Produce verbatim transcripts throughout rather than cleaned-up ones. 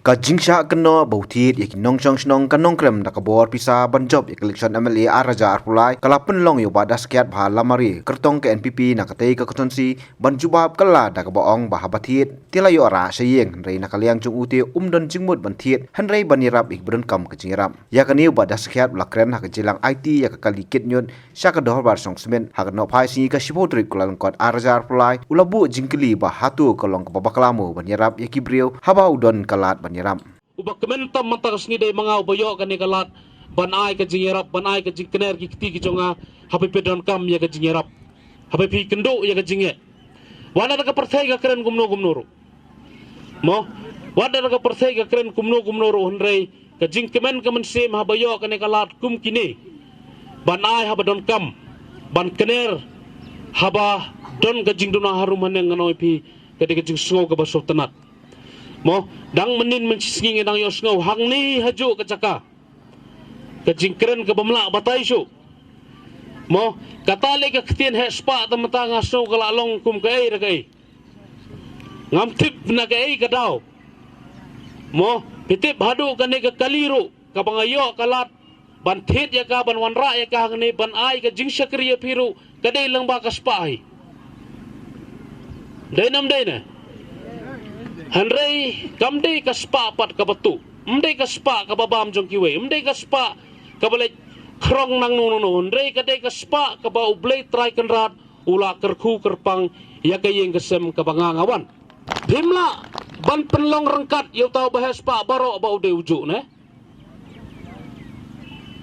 Ka jingshah kynnoh ba u thied ïa ki nongshong shnong ka Nongkrem da ka bor pisa ban jop ïa ka election M L A ar hajar arphew lai ka la pynlong ïa u Bah Daskhiat Bhalamari, kyrtong ka N P P na katei ka constituency, ban jubab kylla da kaba ong ba haba thied te la ïoh rah sha ïing, hynrei na ka liang jong u te um don jingmut ban thied, hynrei ban ïarap ïa kiba donkam ka jingïarap. Ïa kane u Bah Daskhiat u la kren ha ka jingïalang aiti ïa ka kali kit ñiut sha ka dorbar Song Smit ha ka nohphai sngi ka shiphew tarik Kyllalyngkot ar hajar arphew lai, u la buh jingkylli ba hato ka long kaba bakla mo ban ïarap ïa ki briew haba u don ka lad ban ïarap. Uba kmen tam mynta ka sngi dei ma nga uba ïoh kane ka lad ban ai ka jingïarap, ban ai ka jingkner ki kti ki jong nga, haba phi donkam ïa ka jingïarap, haba phi kynduh ïa ka jingeh. Wat la da ka pyrthei ka kren kumno kumno ruh. Mo, wat la da ka pyrthei ka kren kumno kumno ruh, hynrei ka jingkmen ka mynsiem haba ïoh kane ka lad kum kine, ban ai haba donkam, ban kner haba don ka jingduna harum haneng, ngan ong ïa phi ka dei ka jingsngew kaba sngewtynnat. Mo, dang mynnin mynshisngi nga dang ïohsngew hangne hajuh ka jaka ka jingkren kaba mlah batai shuh. Mo, kata lei ka ktien heh spah, te mynta nga sngew ka la long kum kaei re kaei. Ngam tip na kaei ka daw. Mo, phi tip haduh kane ka kali ruh kaba nga ïoh ka lad ban thied ïa ka, ban wanrah ïa ka hangne, ban ai ka jingshakri ïa phi ruh, ka dei lyngba ka spah hi. Dei nam dei ne? Hynrei kam dei ka spah pat kaba tuh, ym dei ka spah kaba bam jong kiwei, ym dei ka spah kaba leit khrong nangno nangno, hynrei ka dei ka spah kaba U Blei Trai Kynrad u la kyrkhu kyrpang ïa ka ïing ka sem kaba nga nga wan. Phim lah ban pynlong ryngkat ïa uta uba heh spah baroh ba u dei u juh ne?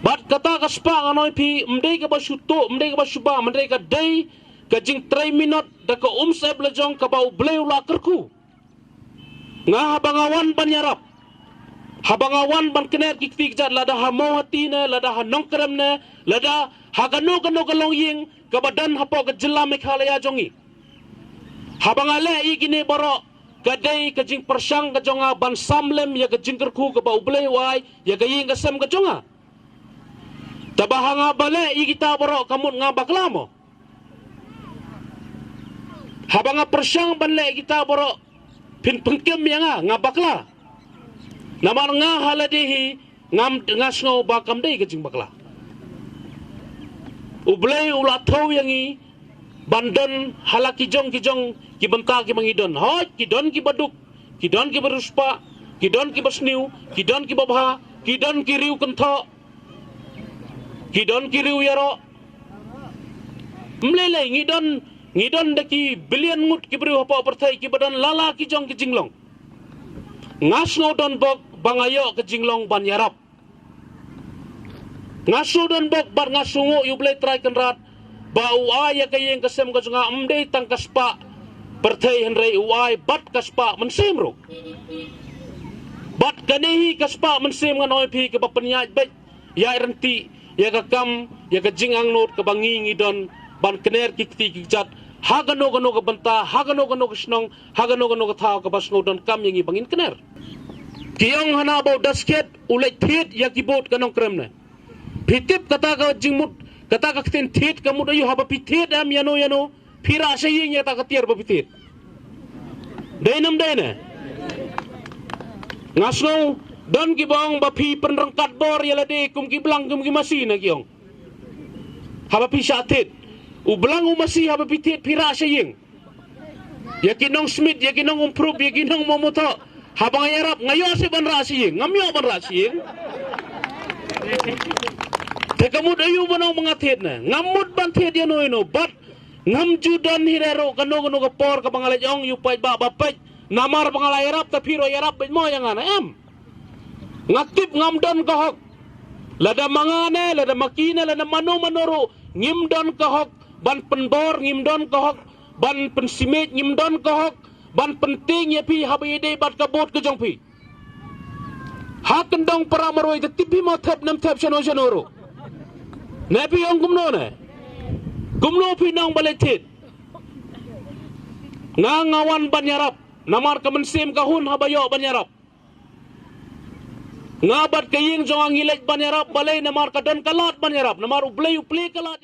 Bad kata ka spah, ngan ong ïa phi, ym dei kaba shu tuh, ym dei kaba shu bam, hynrei ka dei ka jingtrei minot da ka umsyep la jong kaba U Blei u la kyrkhu. Nga haba nga wan ban ïarap, haba nga wan ban kner ki kti ki jait, lada ha Mawhati ne, lada ha Nongkrem ne, lada ha kano kano ka longïing kaba don hapoh ka jylla Meghalaya jong ngi, haba nga leh ïa kine baroh, ka dei ka jingpyrshang ka jong nga ban sam lem ïa ka jingkyrkhu kaba U Blei u ai ïa ka ïing ka sem ka jong nga. Te ba ha nga ba leh ïa kita baroh ka mut nga bakla mo? Haba nga pyrshang ban leh ïa kita baroh, phin pynkim ïa nga, nga bakla? Namar nga ha lade hi ngam, nga sngew ba kam dei ka jingbakla. U Blei u la thew ïa ngi ban don ha la ki jong ki jong ki bynta kiba ngi don. Hooid, ki don kiba duk, ki don kiba riewspah, ki don kiba sniew, ki don kiba bha, ki don ki riew kynthoh, ki don ki riew ïaroh. Ym lei lei, ngi don, ngi don da ki billion ngut ki briew hapoh pyrthei kiba don la la ki jong ki jinglong. Nga sngew donbok ba nga ïoh ka jinglong ban ïarap. Nga sngew donbok bad nga sngewnguh ïa U Blei Trai Kynrad ba u ai ïa ka ïing ka sem ka jong nga, ym dei tang ka spah pyrthei, hynrei u ai bad ka spah mynsiem ruh. Bad kane hi ka spah mynsiem, ngan ong ïa phi, kaba pynïaid beit, ïaid ryntih ïa ka kam, ïa ka jingangnud kaba ngi ngi don ban kner ki kti ki jait ha kano kano ka bynta, ha kano kano ka shnong, ha kano kano ka thaw kaba sngew donkam ïa ngi ba ngin kner. Ki ong hana ba u Daskhiat u leit thied ïa ki vote ka Nongkrem ne. Phi tip kata ka jingmut, kata ka ktien thied ka mut aïu? Haba phi thied em ïano ïano, phi rah sha ïing ïa kata ka tiar ba phi thied. Dei nam dei ne? Nga sngew don kiba ong ba phi pynryngkat bor ïa lade kum ki blang kum ki masi ne ki ong. Haba phi shah thied, u blang u masi, haba phi thied phi rah sha ïing. Ïa ki nong Smit, ïa ki nong Umphrup, ïa ki nong Mawmuthoh, haba nga ïarap nga ïoh seh ban rah sha ïing? Ngam ïoh ban rah sha ïing. Te ka mut aïu ban ong ba nga thied ne? Ngam mut ban thied ïano ïano, bad ngam ju don hi re ruh kano kano ka por kaba nga leit ong ïa u paidbah ba peit, namar ba nga la ïarap, te phi ruh ïarap beit mo ïa nga ne em? Nga tip ngam don ka hok. Lada ma nga ne, lada ma ki ne, lada mano mano ruh, ngim don ka hok ban pynbor, ngim don ka hok ban pynsymej, ngim don ka hok ban pyntieng ïa phi haba ïadei bad ka vote ka jong phi. Ha kyndong para marwei te tip phi mo, thep nem thep shano shano ruh. Ne phi ong kumno ne? Kumno phi nang ba leit thied? Nga nga wan ban ïarap, namar ka mynsiem ka hun haba ïoh ban ïarap. Nga bad ka ïing jong nga ngi leit ban ïarap, balei? Namar ka don ka lad ban ïarap, namar U Blei u plie ka lad.